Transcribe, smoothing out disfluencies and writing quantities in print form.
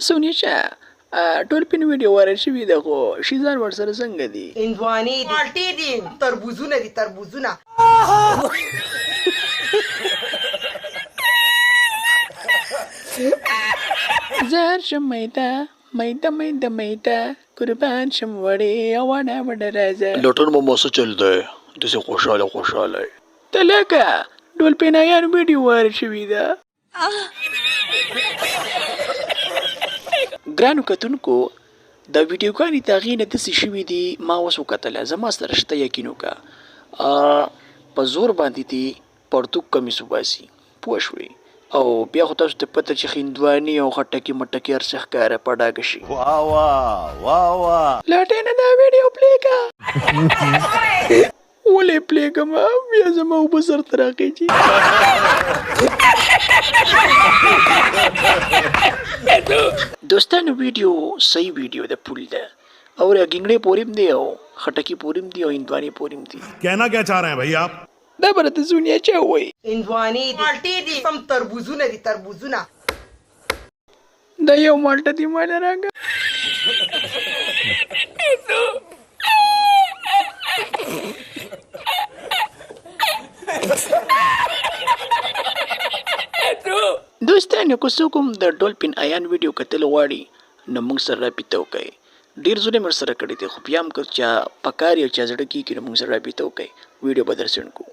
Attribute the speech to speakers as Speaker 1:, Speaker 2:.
Speaker 1: سونیا شاه ټول پین ویډیو وایرل شوي ده خو شیزان ورسره څنګه دي؟
Speaker 2: هندوانې دي، مالټې دي، تربوزونه دي، تربوزونه.
Speaker 1: زار شم میده میده میده میده قربان شم وړې وړه وړه راځه.
Speaker 3: لټن ماما څه چل دی داسې خوشحاله خوشحاله یې.
Speaker 1: ته لکه ډولپینایان ویډیو وایرل شوي ده. ګرانو کتونکو دا ویډیوګانې د هغې نه داسې شوي دي، ما اوس وکتله، زما سره شته، یقین وکړه، په زور باندې دي پرتوګ کمیس وباسي، پوه شوې؟ او بیا خو تاسو ته پته چې هندوانې او خټکې مټکې هر څه ښکاره په ډاګه شي.
Speaker 4: وا وا وا وا.
Speaker 1: لاټېنه دا ویډیو پلې که. ولې پلې کوم، بیا زما اوبه سر ته راخېژي. دوستانو ویډیو صحیح ویډیو ده، پول ده او ګنګړې پورې هم دی او خټکي پورې هم دی او هندوانې پورې هم دي.
Speaker 5: کهنا کیا چاه رهې هې بهي آپ.
Speaker 1: دا به راته سونیا چا ووایي.
Speaker 2: هندوانې دي، مالټې دي، سم تربوزونه دي، تربوزونه.
Speaker 1: دا یو مالټه دې ماله راکړه. دوستانو که څوک هم د ډولفین ایان ویډیو کتل غواړي نو موږ سره رابطه وکړئ. ډیر ظلم ورسره کړی دی، خو بیا هم که چا پکار یو چا زړه کیږي نو موږ سره رابطه وکړئ، ویډیو به درسند کړو.